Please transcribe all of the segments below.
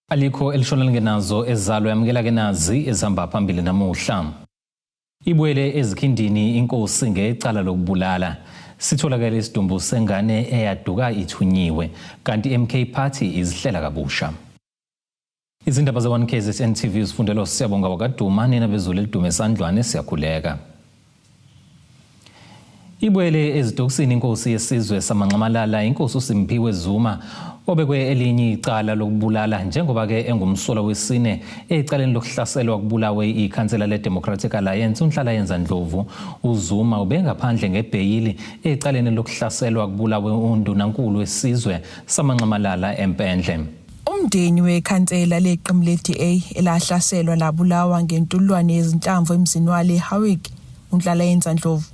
Alikho elishona lingenazo ezalo. Yamukela ke nazi ezihamba phambili namuhla. Ibuyele ezikhindini inkosi ngecala lokubulala. Sitholakele isidumbu sengane eyaduka ithunyiwe, kanti MK Party izihlela kabusha. Izindaba ze-1 KZN TV zifundelwa Siyabonga wakaduma nina bezulu elidume esandlwane, siyakhuleka. Ibuyele ezitokisini inkosi yesizwe saManxamalala, inkosi uSimphiwe Zuma, obekwe elinye icala lokubulala njengoba-ke engumsolwa wesine ecaleni lokuhlaselwa kubulawe ikhansela le-Democratic Alliance uNhlalayenza Ndlovu. UZuma ubengaphandle ngebheyili ecaleni lokuhlaselwa kubulawe undunankulu wesizwe saManxamalala eMpendle. Umndeni wekhansela leqembu le-DA elahlaselwa labulawa ngentululwane yezinhlamvu emzini wale eHowick, uNhlalayenza Ndlovu,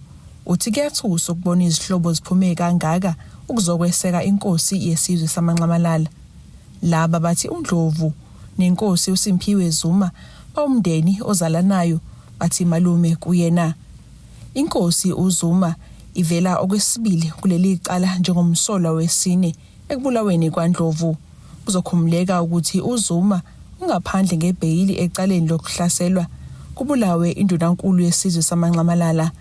uthi kuyathusa ukubona izihlobo ziphume kangaka ukuzokweseka inkosi yesizwe saManxamalala. Laba bathi uNdlovu nenkosi uSimphiwe Zuma bawumndeni ozalanayo, bathi malume kuyena. Inkosi uZuma ivela okwesibili kuleli cala njengomsolwa wesine ekubulaweni kwaNdlovu. Kuzokhumuleka ukuthi uZuma ungaphandle ngebheyili ecaleni lokuhlaselwa kubulawe indunankulu yesizwe saManxamalala.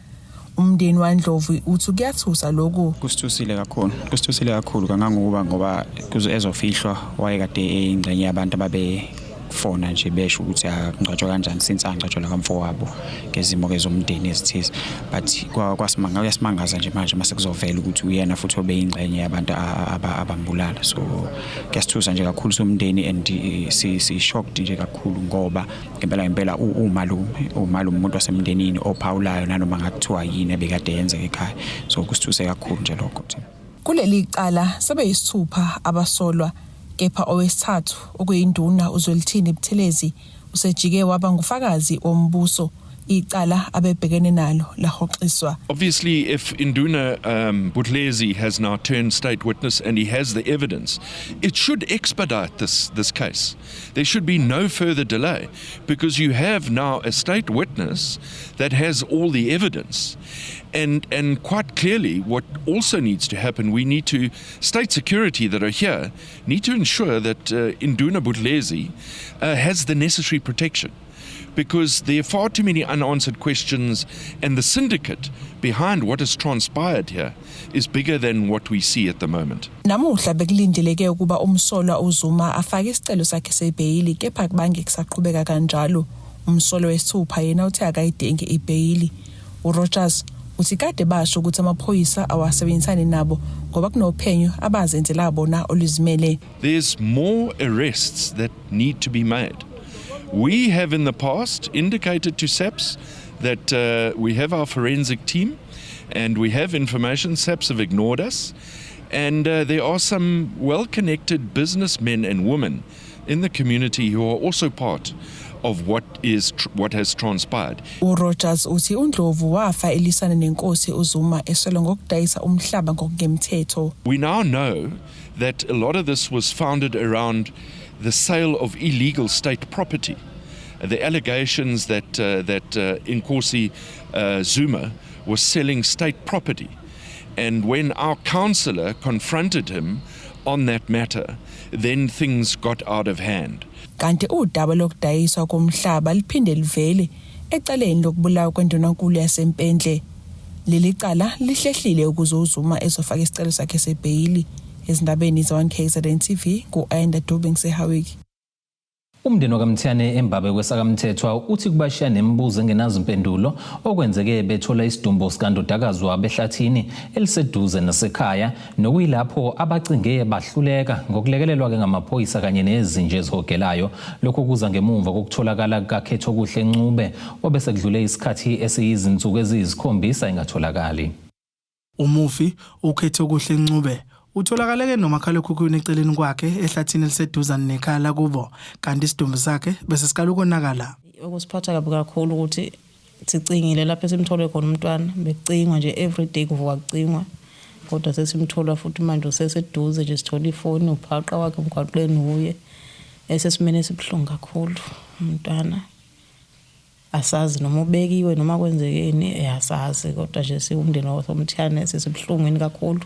Umndeni waNdlovu uthi kuyathusa lokhu. Kusithusile kakhulu, kusithusile kakhulu kangangokuba ngoba kuze ezofihlwa wayekade eyingxenye yabantu ababefona nje besho ukuthi akungcwatshwa kanjani since angcwatshwa kamfowabo ngezimo-ke zomndeni ezithize, but kuyasimangaza nje manje mase kuzovela ukuthi uyena futhi obeyingxenye yabantu abambulala. So kuyasithusa nje kakhulu somndeni and si-shocked nje kakhulu ngoba ngempela ngempela umalume, umuntu wasemndenini ophawulayo nanoma ngakuthiwa yini ebekade yenzeka ekhaya. So kusithuse kakhulu nje lokho thina. Kuleli cala sebeyisithupha abasolwa, kepha owesithathu, okuyinduna uZwelithini Buthelezi, usejike waba ngufakazi wombuso, icala abebhekene nalo lahoxiswa. Obviously, if Induna Buthelezi has now turned state witness and he has the evidence, it should expedite this case. There should be no further delay because you have now a state witness that has all the evidence. And quite clearly, what also needs to happen, we need to, state security that are here, need to ensure that Induna Buthelezi has the necessary protection because there are far too many unanswered questions, and the syndicate behind what has transpired here is bigger than what we see at the moment. Namuhla bekulindeleke ukuba umsolwa uZuma afake isicelo sakhe sebheyili, kepha kubange kusaqhubeka kanjalo. Umsolwa wesithupha yena uthe akayidingi ibheyili. URogers uthi kade basho ukuthi amaphoyisa awasebenzisani nabo ngoba kunophenyo abazenzela bona oluzimele. There's more arrests that need to be made. We have in the past indicated to SAPS that we have our forensic team and we have information. SAPS have ignored us. And there are some well connected businessmen and women in the community who are also part of what has transpired. URogers uthi uNdlovu wafa elisana nenkosi uZuma esolwa ngokudayisa umhlaba ngokungemthetho. We now know that a lot of this was founded around the sale of illegal state property. The allegations that Inkosi Zuma was selling state property. And when our councillor confronted him on that matter, then things got out of hand. Kanti udaba lokudayiswa komhlaba liphinde livele ecaleni lokubulawa kwendunankulu yaseMpendle. Leli cala lihlehlile ukuze uZuma ezofaka isicelo sakhe sebheyili. Ezindabeni ze-1 KZN TV, ngu-Ayanda Dube ngiseHowick. Umndeni wakaMthiyane eMbabe kwesakamthethwa uthi kubashiya nemibuzo engenazimpendulo okwenzeke bethola isidumbu sikandodakazi wabo ehlathini eliseduze nasekhaya, nokuyilapho abacinge bahluleka ngokulekelelwa-ke ngamaphoyisa kanye nezinja ezihogelayo. Lokhu kuza ngemumva kokutholakala kukaKhethokuhle Ncube obese kudlule isikhathi esiyizinsuku eziyisikhombisa engatholakali. Umufi uKhethokuhle Ncube utholakaleke nomakhalekhukhwini eceleni kwakhe ehlathini eliseduzane nekhaya lakubo, kanti isidumbu sakhe bese siqala ukonakala. Okusiphatha kabi kakhulu ukuthi sicingile lapho esimthole khona umntwana, bekucingwa nje everyday, kuvuka kucingwa, kodwa sesimthola futhi manje useseduze nje, sithola ifoni uphaqa wakhe emgwaqeni uye esesimene esibuhlungu kakhulu. Umntwana asazi noma ubekiwe noma kwenzekeni, asazi, kodwa nje siwumndeni wasoMthiyane sisibuhlungwini kakhulu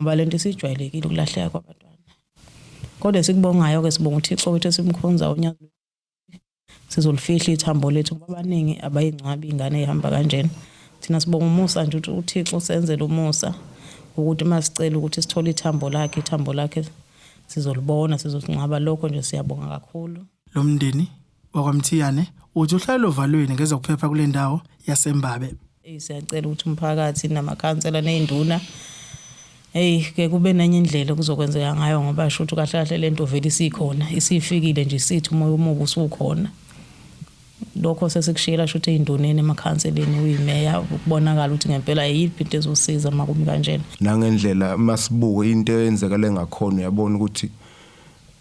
ngoba lento isijwayelekile ukulahleka kwabantwana. Kodwa esikubongayo-ke, sibonga uThixo wethu esimkhonzayo, uNyazi, sizolifihla ithambo lethu, ngoba abaningi abayingcwabi ingane ey'hamba kanjena. Thina sibonga umusa nje, ukuthi uThixo usenzele umusa ukuthi uma sicela ukuthi sithole ithambo lakhe, ithambo lakhe sizolibona, sizosingcwaba. Lokho nje siyabonga kakhulu. Lo mndeni wakwaMthiyane uthi uhlala ovalweni ngezokuphepha kule ndawo yaseMbabe. Eyi, siyacela ukuthi umphakathi namakhansela ney'nduna, eyi ke kube nenye indlela okuzokwenzeka ngayo, ngoba sho ukuthi kahle kahle lento vele isikhona, isifikile nje, isithi umoya omubi usukhona. Lokho sesikushiyela sho ukuthi ey'nduneni, emakhanseleni, uyimeya, ukubonakala ukuthi ngempela yiphi into ezosiza uma kumi kanjena. Nangendlela masibuke into eyenzekale ngakhona, uyabona ukuthi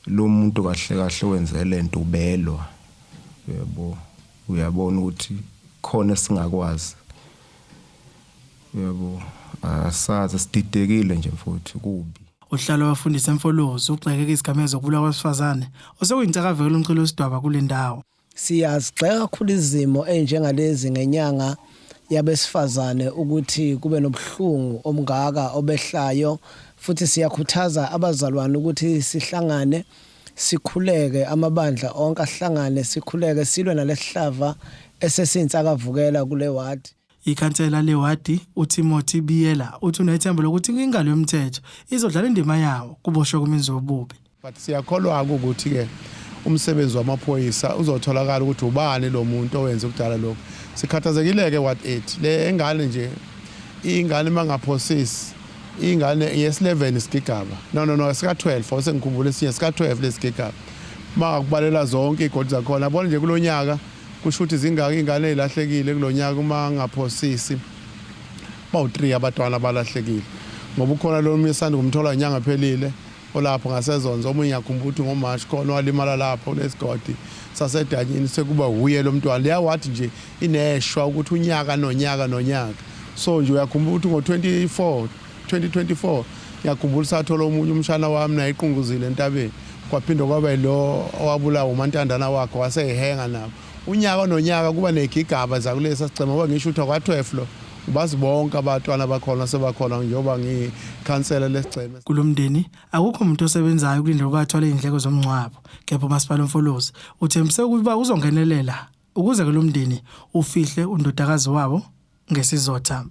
lo muntu kahle kahle wenze lento ubelwa, uyabo, uyabona ukuthi khona esingakwazi, uyabo, asazi, sididekile nje mfowethu, kubi. Uhlalo wabafundisi eMfolozi ugxeke izigameko zokubulawa kwabesifazane osekuyinsakavukela umchilo wesidwaba kule ndawo. Siyazigxeka kakhulu izimo ezinjengalezi ngenyanga yabesifazane, ukuthi kube nobuhlungu obungaka obehlayo, futhi siyakhuthaza abazalwane ukuthi sihlangane sikhuleke, amabandla onke ahlangane sikhuleke, silwe nalesihlava esesiyinsakavukela kule ward. Ikhansela lewadi uTimothy Biyela uthi unethemba lokuthi ingalo yomthetho izodlala indima yawo kuboshwe kumenzi wobubi. But siyakholwa ukuthi ke umsebenzi wamaphoyisa uzotholakala ukuthi ubani lo muntu owenze ukudala lokhu. Sikhathazekile ke ward 8 le engane nje, ingane mangaphosisi, ingane yes11 isigigaba, no, sika 12, awusengikhumbula esinye, sika 12 lesigigaba, mangakubalela zonke igodi zakhona, yabona nje kulonyaka kusho ukuthi zingaki ingane ezilahlekile kulonyaka. Uma ngaphosisi bawu3 abantwana abalahlekile, ngoba ukhona lo omunye esanda kumthola inyanga phelile olapho ngasezonzo, omunye ngiyakhumbula ukuthi ngoMarch khona walimala lapho kulesigodi sasedanyini, sekuba uye lo mntwana. Leya wathi nje ineshwa ukuthi unyaka nonyaka nonyaka, so nje uyakhumbula ukuthi ngo-24 2024 ngiyakhumbula sathola omunye umshana wami naye iqunguzile entabeni, kwaphinde kwaba yilo owabulawa umantandana wakhe waseyihenga nabo. Unyaka nonyaka kuba negigaba zakulesa sigcema, ngoba ngisho ukuthi akwa-12 lo ubazi bonke abatwana bakhona sebakhona njengoba ngiyikhansela lesigceme. Kulo mndeni akukho umuntu osebenzayo kulindele ukuba athwale izindleko zomngcwabo, kepha umasipala uMfolozi uthembise ukuba uzongenelela ukuze ke lo mndeni ufihle undodakazi wabo ngesizotha.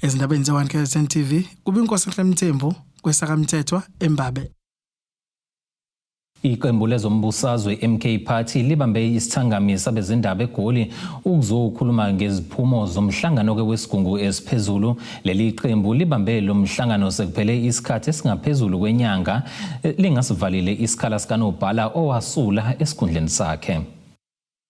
Ezindabeni ze-1 KZN TV, kube inkosi Mthembu kwesakaMthethwa eMbabe. Iqembu lezombusazwe MK Party libambe isithangami sabezindaba eGoli ukuzokhuluma ngeziphumo zomhlangano ke wesigungu esiphezulu. Leli qembu libambe lo mhlangano sekuphele isikhathi esingaphezulu kwenyanga lingasivalile isikhala sikanobhala owasula esikhundleni sakhe.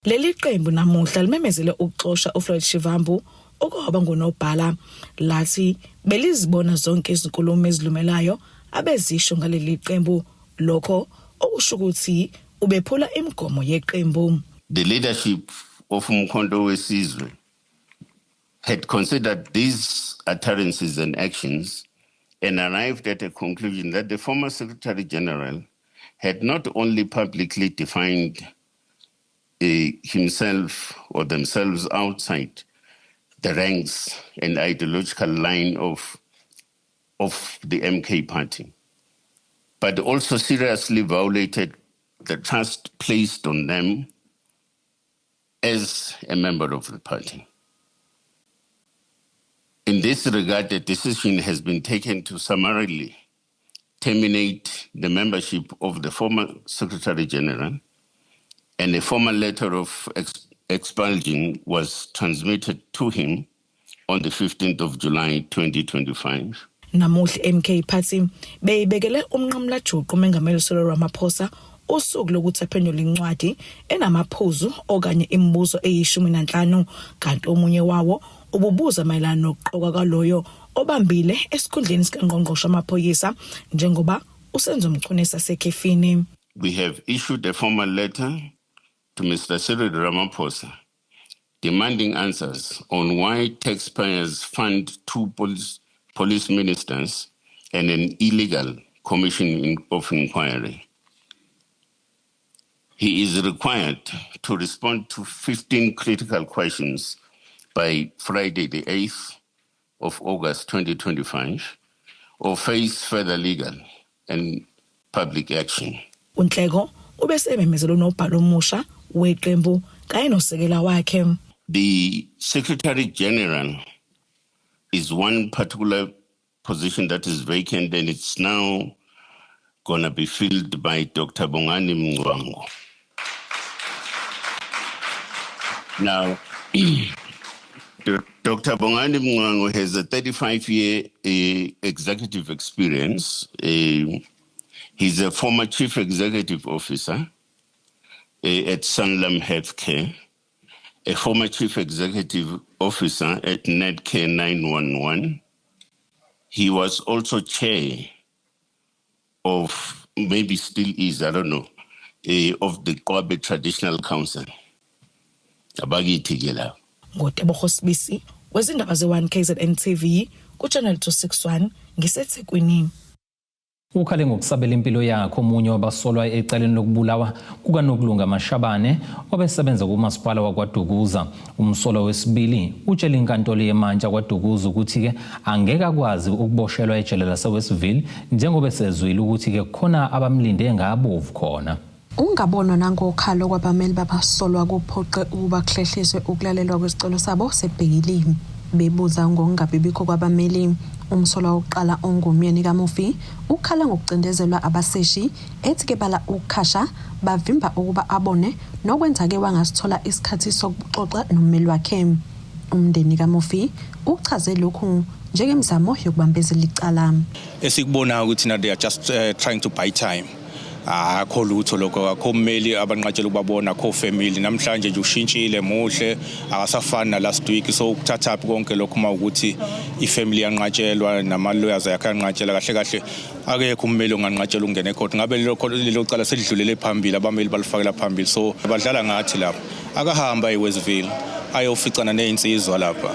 Leli qembu namuhla limemezele ukuxosha uFloyd Shivambu okwaba ngunobhala, lathi belizibona zonke izinkulumo ezilumelayo abezisho ngaleli qembu, lokho okusho ukuthi ubephula imigomo yeqembu. The leadership of Umkhonto weSizwe had considered these utterances and actions and arrived at a conclusion that the former Secretary General had not only publicly defined himself or themselves outside the ranks and ideological line of the MK party, but also seriously violated the trust placed on them as a member of the party. In this regard, a decision has been taken to summarily terminate the membership of the former Secretary General, and a formal letter of expulsion was transmitted to him on the 15th of July 2025. Namuhla MK Party beyibekele umnqamulajuqu uMengameli Cyril Ramaphosa usuku lokuthi aphendule incwadi enamaphuzu okanye imibuzo eyi-15, kanti omunye wawo ububuza mayelana nokuqokwa kwaloyo obambile esikhundleni sikangqongqoshe amaphoyisa njengoba uSenzo Mchunu esasekhefini. We have issued a formal letter to Mr. Cyril Ramaphosa demanding answers on why taxpayers fund two police ministers and an illegal commission of inquiry. He is required to respond to 15 critical questions by Friday, the 8th of August 2025, or face further legal and public action. UNhleko ubesememezela unobhala omusha weqembu kanye nosekela wakhe. The Secretary General is one particular position that is vacant and it's now going to be filled by Dr. Bongani Mngwango. Now, Dr. Bongani Mngwango has a 35-year executive experience. He's a former chief executive officer at Sanlam Healthcare, a former chief executive officer at Netcare 911. He was also chair of, maybe still is, I don't know, of the Qwabe Traditional Council. Abakithi ke lapho. NgoTebogo Sibisi wezindaba ze-1 KZN TV ku-Channel 261 ngiseThekwini. Ukhale ngokusabela impilo yakhe omunye wabasolwa ecaleni lokubulawa kukaNokulunga Mashabane obesebenza kumasipala wakwaDukuza. Umsolwa wesibili utshele inkantolo yemantshi kwaDukuza ukuthi-ke angeke akwazi ukuboshelwa ejele laseWestville njengoba esezwile ukuthi-ke khona abamlinde ngabovu khona. Ukungabonwa nangokhalo kwabameli babasolwa kuphoqe ukuba kuhlehliswe ukulalelwa kwesicelo sabo sebheyili. Bebuza ngokungabibikho kwabameli, umsolwa wokuqala ongumyeni kamufi ukhala ngokucindezelwa abaseshi ethi ke bala ukukhasha bavimba ukuba abone nokwenza-ke wangasithola isikhathi sokuxoxa nommeli wakhe. Umndeni kamufi uchaze lokhu njengemizamo yokubambezela icala. Esikubonayo ukuthi na they are just trying to buy time. Akho lutho lokho, akho mmeli abanqatshela ukubabona, akho family. Namhlanje nje ushintshile, muhle, akasafani na last week. So ukuthathaphi konke lokho uma ukuthi ifamily yanqatshelwa nama-lawyers yakhe yanqatshelwa? Kahle kahle akekho ummeli onganqatshelwa ukungena ecourt. Ngabe lelo cala selidlulele phambili, abameli balifakela phambili. So badlala ngathi lapho. Akahamba eWestville ayoficana nezinsizwa lapha.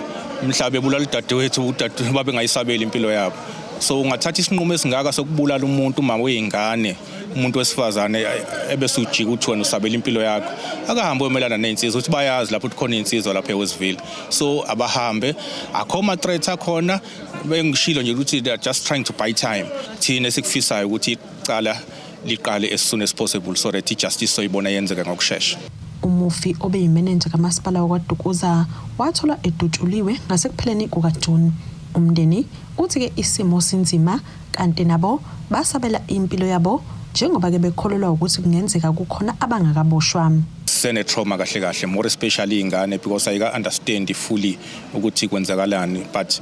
Mhla bebulala udadewethu, udade babengayisabeli impilo yabo. So ungathatha isinqumo esingaka sokubulala umuntu, umama wey'ngane, umuntu wesifazane, ebese ujika uthi wena usabela impilo yakho? Akahambe omelana ney'nsizwa, ukuthi bayazi lapho ukuthi khona iy'nsizwa lapha eWestville. So abahambe, akho ma-threat akhona. Bengishilo nje ukuthi they are just trying to buy time. Thina esikufisayo ukuthi icala liqale as soon as possible so that i-justice soyibona yenzeka ngokushesha. Umufi obeyimenenja kamasipala wakwaDukuza watholwa edutshuliwe ngasekupheleni kukaJuni. Umndeni uthi-ke isimo sinzima kanti nabo basabela impilo yabo njengoba-ke bekholelwa ukuthi kungenzeka kukhona abangakaboshwa. Sene-trauma kahle kahle, more especially iy'ngane, because ayika-understand fully ukuthi kwenzakalani. But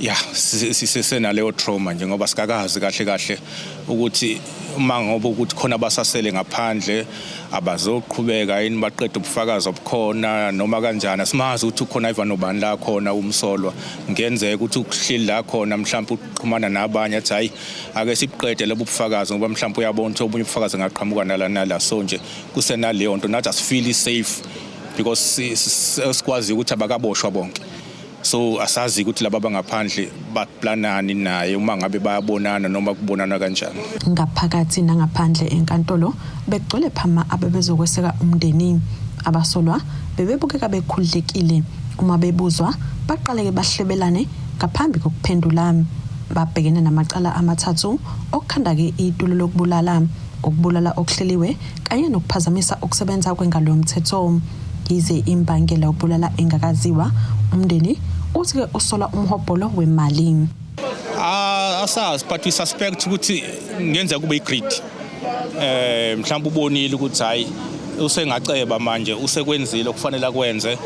yeah, sisenaleyo trauma nje ngoba sikakazi kahle kahle ukuthi uma ngoba ukuthi khona abasasele ngaphandle abazoqhubeka yini baqeda ubufakazi obukhona noma kanjani. Asimazi ukuthi ukhona Ivan obani la khona umsolwa. Ngenzeka ukuthi ukuhleli la khona mhlawumbe uxhumana nabanye athi hayi, ake sibuqede lobu bufakazi, ngoba mhlawumbe uyabona ukuthi obunye ubufakazi ngaqhamuka nala nala. So nje kusenaleyo nto, nathi asifeel safe because sikwazi ukuthi abakaboshwa bonke. So asazi ukuthi laba abangaphandle baplanani naye, uma ngabe bayabonana noma kubonana kanjani. Ngaphakathi nangaphandle enkantolo bekugcwele phama abebezokweseka umndeni. Abasolwa bebebukeka bekhululekile. Uma bebuzwa baqaleke bahlebelane ngaphambi kokuphendula. Babhekene namacala amathathu okukhanda-ke itulo lokubulala, ukubulala okuhleliwe kanye nokuphazamisa ukusebenza kwengalo yomthetho. Yize imbangela yokubulala engakaziwa, umndeni uthi-ke usola umhobholo wemali. Asazi, but we suspect ukuthi kungenzeka kube i-greed. Mhlawumbe ubonile ukuthi hayi, usengaceba manje, usekwenzile okufanele akwenze,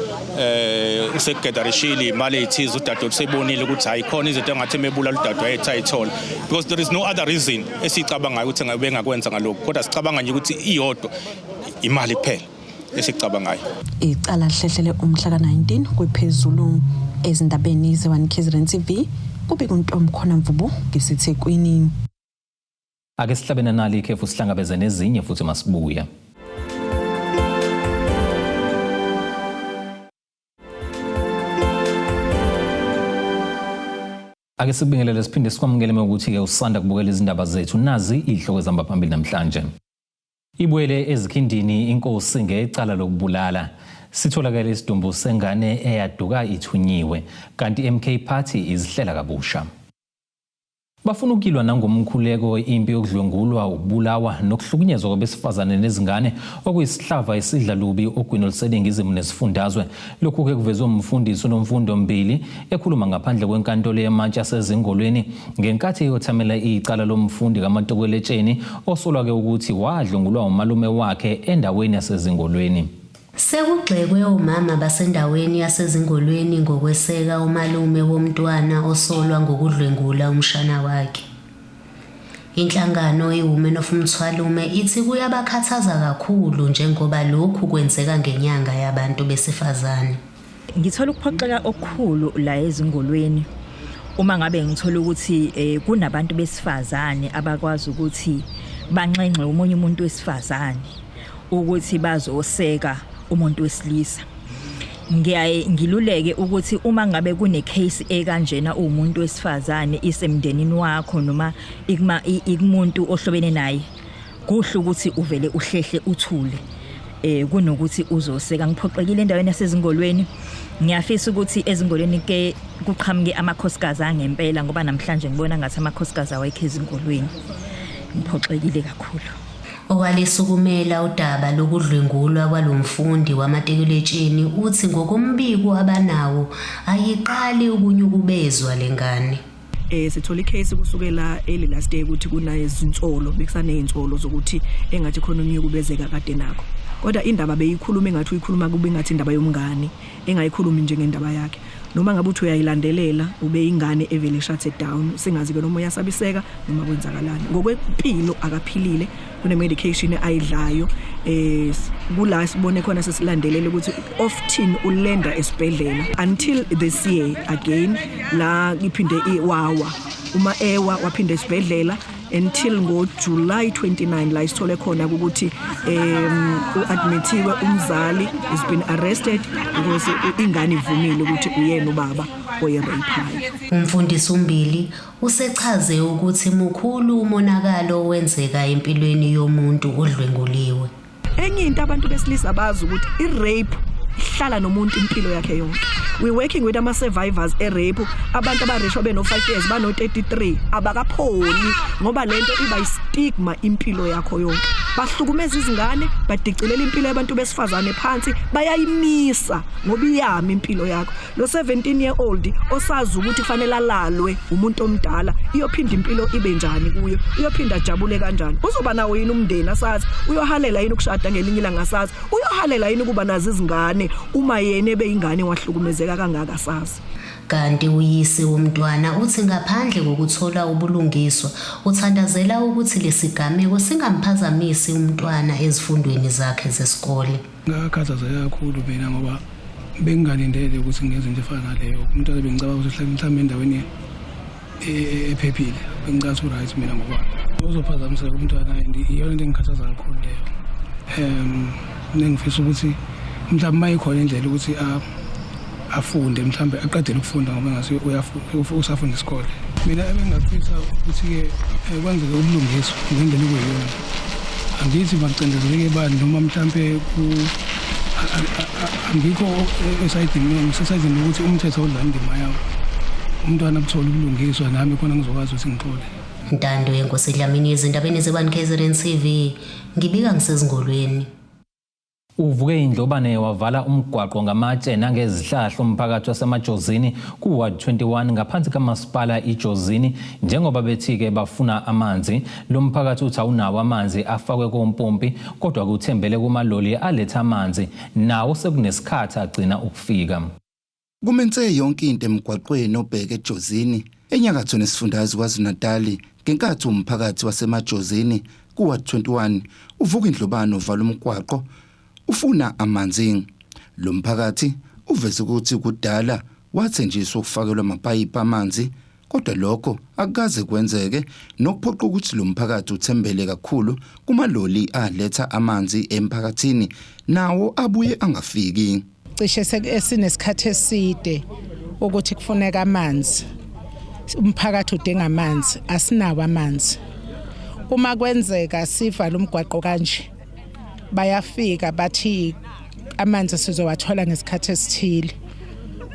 usegatherishile imali ezithize udadewethu, usebonile ukuthi hayi, khona izinto engathi emebulala udadewethu ayithola, because there is no other reason esicabangayo ukuthi ngabe bengakwenza ngalokhu. Kodwa sicabanga nje ukuthi iyodwa imali kuphela esicabangayo. Icala lihlehlele umhla ka-19 kwephezulu. Ezindabeni ze-1 KZN TV, kubika uNtomkhona Mvubu ngiseThekwini. Ake sihlabene nali ikhefu, sihlangabeze nezinye futhi masibuya. Ake sikubingelele siphinde sikwamukele ukuthi-ke usanda kubukela izindaba zethu. Nazi iy'hloko ezihamba phambili namhlanje. Ibuyele ezikhindini inkosi ngecala lokubulala. Sitholakele isidumbu sengane eyaduka ithunyiwe, kanti MK Party izihlela kabusha. Bafuna ukuyilwa nangomkhuleko impi yokudlwengulwa, ukubulawa nokuhlukunyezwa kwabesifazane nezingane okuyisihlava esidla lubi ogwini oluseningizimu nesifundazwe. Lokhu-ke kuvezwe umfundisi uNomfundo Mbili ekhuluma ngaphandle kwenkantolo yemantshi yaseZingolweni ngenkathi eyothamela icala lomfundi kamatokweletsheni osolwa-ke ukuthi wadlwengulwa umalume wakhe endaweni yaseZingolweni. Sekugxekwe omama basendaweni yaseZingolweni ngokweseka umalume womntwana osolwa ngokudlwengula umshana wakhe. Inhlangano iWomen of Mthwalume ithi kuyabakhathaza kakhulu njengoba lokhu kwenzeka ngenyanga yabantu besifazane. Ngithola ukuphoxeka okukhulu la eZingolweni uma ngabe ngithola ukuthi eh, kunabantu besifazane abakwazi ukuthi banxenxe omunye umuntu wesifazane ukuthi bazoseka umuntu wesilisa ngiyaye ngiluleke ukuthi uma ngabe kune case ekanjena uwumuntu wesifazane isemndenini wakho noma ikuma ikumuntu ohlobene naye kuhle ukuthi uvele uhlehle uthule eh kunokuthi uzoseka ngiphoxekile endaweni yasezingolweni ngiyafisa ukuthi ezingolweni ke kuqhamuke amakhosikazi angempela ngoba namhlanje ngibona ngathi amakhosikazi awekho ezingolweni ngiphoxekile kakhulu Owalisukumela udaba lokudlwengulwa kwalo mfundi wamatikuletsheni uthi ngokombiko abanawo ayiqali ukunyukubezwa le ngane. Eh sithola icase kusukela early last year ukuthi kunezinsolo bekusanezinsolo zokuthi engathi khona umnyukubezeka kade nakho. Kodwa indaba beyikhuluma engathi uyikhuluma kube ngathi indaba yomngani engayikhulumi njengendaba yakhe. Noma ngabe uthi uyayilandelela ube ingane evele shut down singazi ke noma uyasabiseka noma kwenzakalani. Ngokwempilo akaphilile kune medication ayidlayo eh kula sibone khona sesilandelela ukuthi often ulenda esibhedlela until this year again la iphinde iwawa uma ewa waphinda esibhedlela until ngo July 29 la isithole khona ukuthi um uadmithiwe umzali has been arrested because ingane ivumile ukuthi uyena ubaba oyirape. Umfundisi uMbili usechaze ukuthi mukhulu umonakalo owenzeka empilweni yomuntu odlwenguliwe. Enye into abantu besilisa bazi ukuthi i-rape ihlala nomuntu impilo yakhe yonke. We working with ama survivors e rape, abantu abareshwa beno 5 years bano 33 abakapholi ngoba lento iba istigma impilo yakho yonke. Bahlukumeza izingane, badicilela impilo yabantu besifazane phansi, bayayimisa ngoba iyami impilo yakho. Lo 17 year old osazi ukuthi kufanele alalwe umuntu omdala iyophinda impilo ibe njani kuyo uyophinda ajabule kanjani uzoba nawo yini umndeni asazi uyohalela yini ukushada ngelinye ilanga asazi uyohalela yini ukuba nazo izingane uma yena ebeyingane wahlukumezeka kangaka asazi Kanti uyise womntwana uthi ngaphandle kokuthola ubulungiswa uthandazela ukuthi lesigameko singamphazamisi umntwana ezifundweni zakhe zesikole. Ngakhathazeka kakhulu mina ngoba bengingalindele ukuthi ngenze into efana naleyo. Umntwana bengicabanga ukuthi uhlala mhlawumbe endaweni e, e, ephephile. Bengicabanga ukuthi u-right mina ngoba uzophazamiseka umntwana and iyona into engikhathaza kakhulu leyo. Um nengifisa ukuthi mhlawumbe uma ikhona indlela ukuthi afunde mhlawumbe aqedele ukufunda ngoba ngase usafunda isikole. Mina ebengingafisa ukuthi-ke eh, kwenzeke ubulungiswa ngendlela okuyiyona. Angithi makucindezeleke bani noma mhlampe ku angikho esayidini ngisesayidini lokuthi umthetho udlala indima yawo. Umntwana abuthole ubulungiswa nami khona ngizokwazi ukuthi ngixole. Ntando yenkosi Dlamini ezindabeni ze-1 KZN TV ngibika ngisezingolweni. Uvuke indlobane wavala umgwaqo ngamatshe nangezihlahla umphakathi waseMajozini ku-Ward 21 ngaphansi kamasipala iJozini njengoba bethi-ke bafuna amanzi. Lo mphakathi uthi awunawo amanzi afakwe kompompi kodwa kuthembele kumaloli aletha amanzi nawo sekunesikhathi agcina ukufika. Kumense yonke into emgwaqweni obheke eJozini, enyakatho nesifundazwe KwaZulu-Natali ngenkathi umphakathi waseMajozini kuWard 21 uvuka indlobano uvala umgwaqo ufuna amanzi. Lo mphakathi uveze ukuthi kudala wathenjiswa ukufakelwa amapayipi amanzi kodwa lokho akukaze kwenzeke nokuphoqa ukuthi lo mphakathi uthembele kakhulu kumaloli aletha amanzi emphakathini nawo abuye angafiki. Cishe esinesikhathi eside ukuthi kufuneka amanzi umphakathi udinga amanzi asinawo amanzi uma kwenzeka sivala umgwaqo kanje bayafika bathi amanzi sizowathola ngesikhathi esithile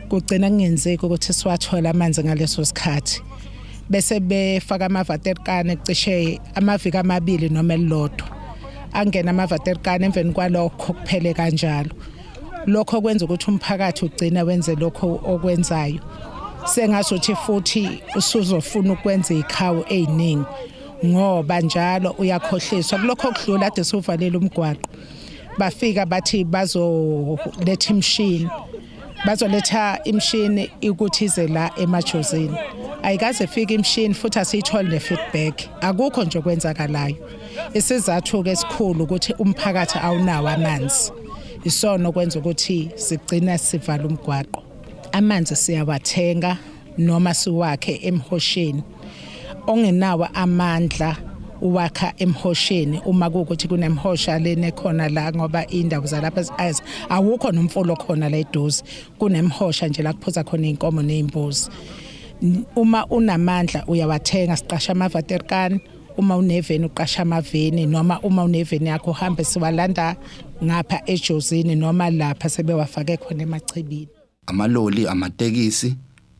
kugcina kungenzeki ukuthi siwathole amanzi ngaleso sikhathi. Bese befaka amavaterkane cishe amaviki amabili noma elilodwa. Angena amavaterkane, emveni kwalokho kuphele kanjalo. Lokho kwenza ukuthi umphakathi ugcine wenze lokho okwenzayo. Sengazuthi futhi usuzofuna ukwenza izikhawu eziningi ngoba njalo uyakhohliswa. Kulokho okudlula ade siwuvalile umgwaqo, bafika bathi bazoletha imishini, bazoletha imishini ukuthi ize la eMajozini. Ayikaze ifike imishini futhi asiyitholi ne-feedback, akukho nje okwenzakalayo. Isizathu-ke esikhulu ukuthi umphakathi awunawo amanzi, isona okwenza ukuthi sigcina sivala umgwaqo. Amanzi siyawathenga noma siwakhe emhosheni. Ongenawo amandla uwakha emhosheni uma kuwukuthi kunemhosha lena ekhona la, ngoba indawo zalapha awukho nomfula khona la eduze, kunemhosha nje la kuphuza khona iy'nkomo ney'mbuzi. Uma unamandla uyawathenga, siqasha amavaterkani. Uma uneveni uqasha amaveni, noma uma uneveni yakho uhambe, siwalanda ngapha eJozini noma lapha sebewafake khona emachibini. Amaloli, amatekisi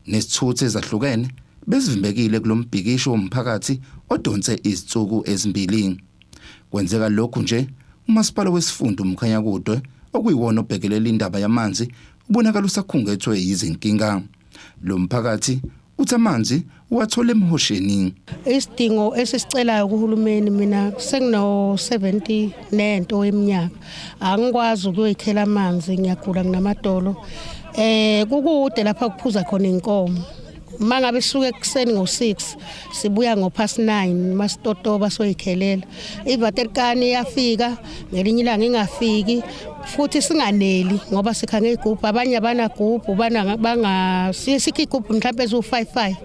nezithuthi ezahlukene bezivimbekile kulombhikisho womphakathi odonse izinsuku ezimbili. Kwenzeka lokhu nje umasipala wesifunda uMkhanyakude, okuyiwona obhekelela indaba yamanzi, ubonakala usakhungethwe yizinkinga. Lo mphakathi uthi amanzi uwathola emhosheni. Isidingo esisicelayo kuhulumeni, mina sengino 70 nento eminyaka, angikwazi ukuyoyikhela amanzi, ngiyagula, nginamadolo. Kukude lapha kuphuza khona inkomo. Mangabe sisuke ekuseni ngo6 sibuya ngo-past 9 masitotoba soyikhelela. Ivaterkani iyafika ngelinye ilanga, ingafiki futhi, singaneli ngoba sikha ngey'gubhu, abanye abanagubhu, bana banga sikha igubhu mhlawumbe eziwu-5 5,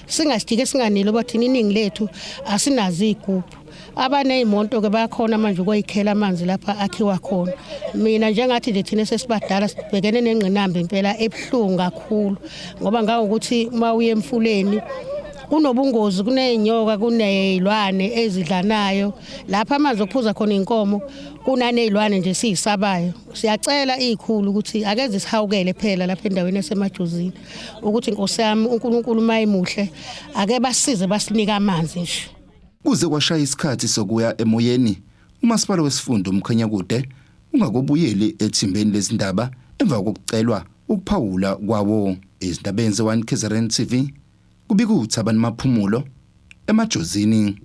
singasijike singaneli ngoba thina iningi lethu asinazo iy'gubhu. Abaney'moto-ke bayakhona manje ukuyikhela amanzi lapha akhiwa khona. Mina njengathi nje thina sesibadala sibhekene nengqinamba impela ebuhlungu kakhulu, ngoba ngangokuthi uma uye emfuleni kunobungozi, kuney'nyoka, kuney'lwane ezidlanayo lapha amanzi okuphuza khona iy'nkomo, kunaney'lwane nje siyisabayo. Siyacela iy'khulu ukuthi ake zisihawukele phela lapha endaweni yaseMajozini, ukuthi Nkosi yami uNkulunkulu mayimuhle ake basize basinike amanzi nje. Kuze kwashaya isikhathi sokuya emoyeni umasipala wesifunda uMkhanyakude ungakobuyeli ethimbeni lezindaba emva kokucelwa ukuphawula kwawo. Ezindabeni ze-1 KZN TV, kubika uThabani Maphumulo eMajozini.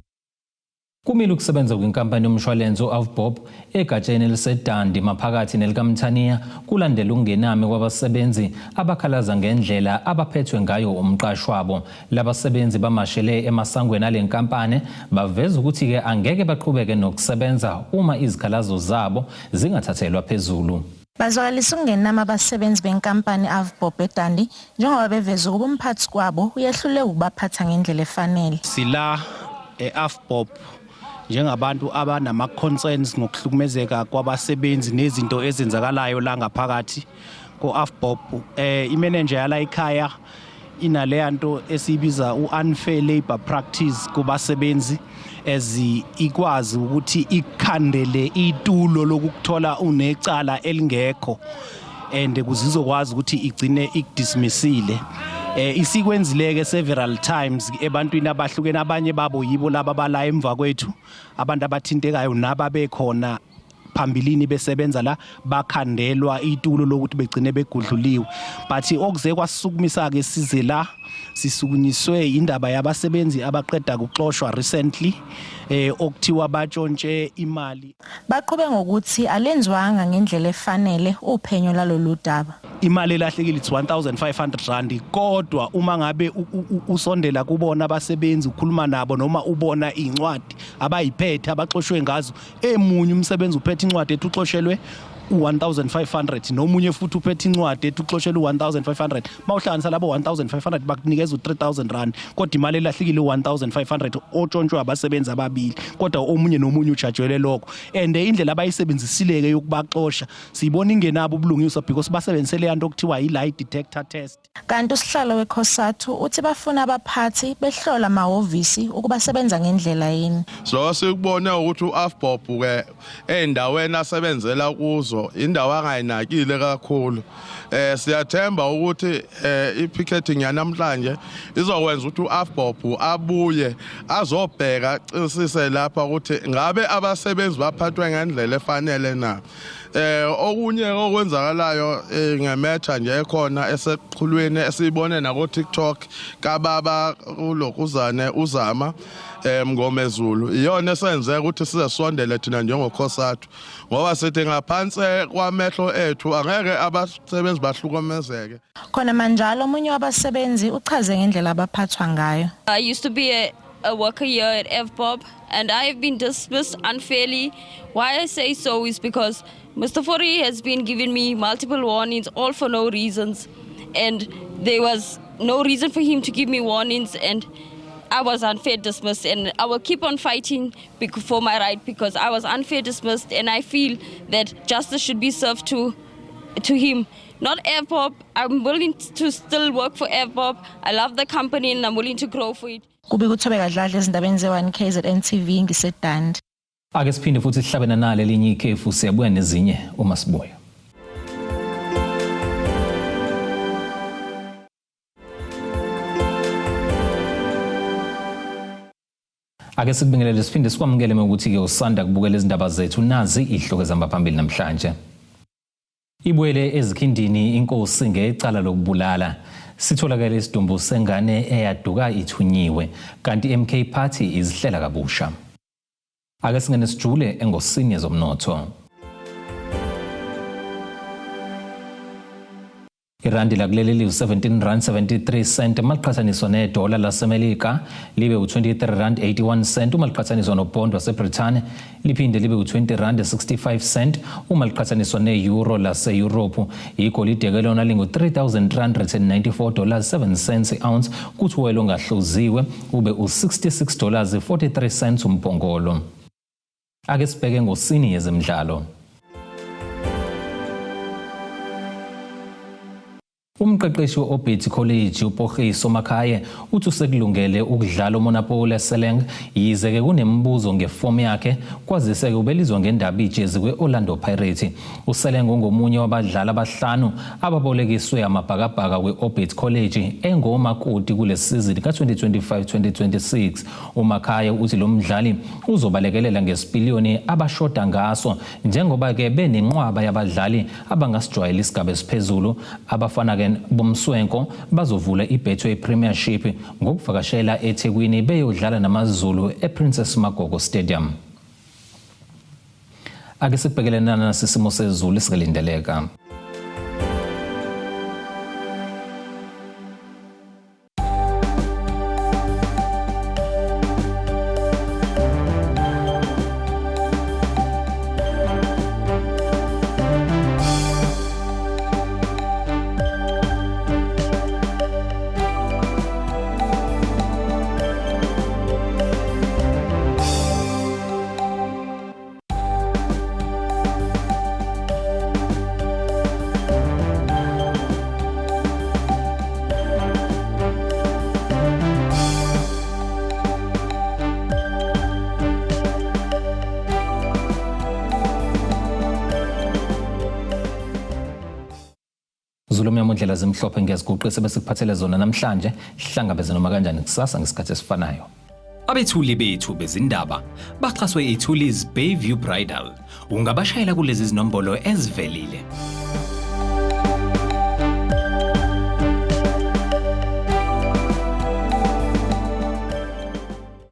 Kumile ukusebenza kwinkampani yomshwalense u-Avbob egatsheni eliseDundee maphakathi nelikaMthaniya kulandela ukungenami kwabasebenzi abakhalaza ngendlela abaphethwe ngayo umqashi wabo. Labasebenzi bamashele emasangweni ale nkampani, baveza ukuthi-ke angeke baqhubeke nokusebenza uma izikhalazo zabo zingathathelwa phezulu. Bazwakalisa ukungenama abasebenzi benkampani Avbob eDundee njengoba beveza ukuba umphathi kwabo uyehluleka ukubaphatha ngendlela efanele. Sila e-Avbob njengabantu abanama concerns ngokuhlukumezeka kwabasebenzi nezinto ezenzakalayo la ngaphakathi ko-Avbob. Imanager yala ekhaya inaleya nto esiyibiza u-unfair labor practice kubasebenzi, as ikwazi ukuthi ikhandele itulo lokukuthola unecala elingekho and kuzizokwazi ukuthi igcine ikudismissile. Isikwenzileke several times ebantwini abahlukene, abanye babo yibo laba bala emva kwethu, abantu abathintekayo nababekhona phambilini besebenza la, bakhandelwa itulo lokuthi begcine begudluliwe. But okuze kwasukumisa ke size la, sisukunyiswe indaba yabasebenzi abaqeda kuxoshwa recently, okuthiwa batshontshe imali. Baqhube ngokuthi alenziwanga ngendlela efanele uphenyo lalolu daba. Imali elahlekile it's R1500, kodwa uma ngabe usondela kubona abasebenzi, ukhuluma nabo noma ubona incwadi abayiphethe abaxoshwe ngazo, emunye umsebenzi uphethe incwadi ethi uxoshelwe u1500, nomunye futhi uphethe incwadi ethi uxoshelwe u1500. Mawuhlanganisa labo 1500 bakunikeza u3000 rand, kodwa imali elahlekile u1500 otshontshwe abasebenzi ababili, kodwa omunye nomunye ujajwele lokho. And indlela abayisebenzisile-ke yokubaxosha siyibona ingenabo ubulungiswa because basebenzise leya nto okuthiwa i-lie detector test. Kanti usihlalo weCOSATU uthi bafuna abaphathi behlola amahhovisi ukuba sebenza ngendlela yini. So sikubone ukuthi uAfbob ke endaweni asebenzela kuzo. Indawo indawo angayinakile kakhulu. Siyathemba ukuthi i-picketing yanamhlanje izokwenza ukuthi u-AVBOB abuye azobheka cisise lapha ukuthi ngabe abasebenzi baphathwe ngendlela efanele na. Okunye okwenzakalayo ngemetha nje ekhona eseqhulwini esiyibone nako TikTok kababa ulokuzane uzama Mngomezulu, iyona esenze ukuthi size sondele thina njengoCOSATU, ngoba sithi ngaphansi kwamehlo ethu angeke abasebenzi bahlukumezeke. Khona manjalo, omunye wabasebenzi uchaze ngendlela abaphathwa ngayo. I used to be a worker here at AVBOB, and I have been dismissed unfairly. Why I say so is because Mr. Fourie has been giving me multiple warnings, all for no reasons. And there was no reason for him to give me warnings, and I was unfair dismissed. And I will keep on fighting for my right, because I was unfair dismissed, and I feel that justice should be served to him. Not AVBOB. I'm willing to still work for AVBOB. I love the company and I'm willing to grow for it. Kubika uThobeka Dladla ezindabeni ze-1 KZN TV ngiseDundee. Ake siphinde futhi sihlabene nale linye ikhefu, siyabuya nezinye uma sibuya. Ake sikubingelele siphinde sikwamukele ukuthi-ke usanda kubukela izindaba zethu. Nazi ihloko ezihamba phambili namhlanje. Ibuyele ezikhindini inkosi ngecala lokubulala. Sitholakele isidumbu sengane eyaduka ithunyiwe, kanti MK Party izihlela kabusha. Ake singene sijule engosini yezomnotho. Irandi lakuleli liwu-17 rand 73 cent uma liqhathaniswa nedola laseMelika, libe u-23 rand 81 cent uma liqhathaniswa nopondo waseBrithani, liphinde libe u-20 rand 65 cent uma liqhathaniswa ne-euro lase-Europe. Igolide-ke lona lingu-3394 dollars 7 cents i-ounce, kuthi uwoyela ongahluziwe ube u-66 dollars 43 cents umphongolo. Ake sibheke ngosini yezemidlalo. Umqeqeshi we-Orbit College uPogiso Makhaye uthi usekulungele ukudlala uMonnapule Saleng, yize-ke kunemibuzo ngefomu yakhe, kwazise-ke ubelizwa ngendaba ijezi kwe-Orlando Pirates. USeleng ungomunye wabadlali abahlanu ababolekiswe amabhakabhaka kwe-Orbit College engomakoti kule sizini ka-2025-2026. UMakhaye uthi lo mdlali uzobalekelela ngesipiliyoni abashoda ngaso, njengoba-ke benenqwaba yabadlali abangasijwayele isigaba esiphezulu. Abafana-ke bomswenko bazovula iBetway Premiership ngokuvakashela eThekwini beyodlala namaZulu ePrincess Magogo Stadium. Ake sikubhekelena nasisimo sezulu esikalindeleka. Zulu omnyama, ndlela zimhlophe, ngiyaziguqisa bese kuphathele zona namhlanje. Hlangabeze noma kanjani kusasa ngesikhathi esifanayo. Abethuli bethu bezindaba baxhaswe iThulis Bayview Bridal. Ungabashayela kulezi zinombolo ezivelile.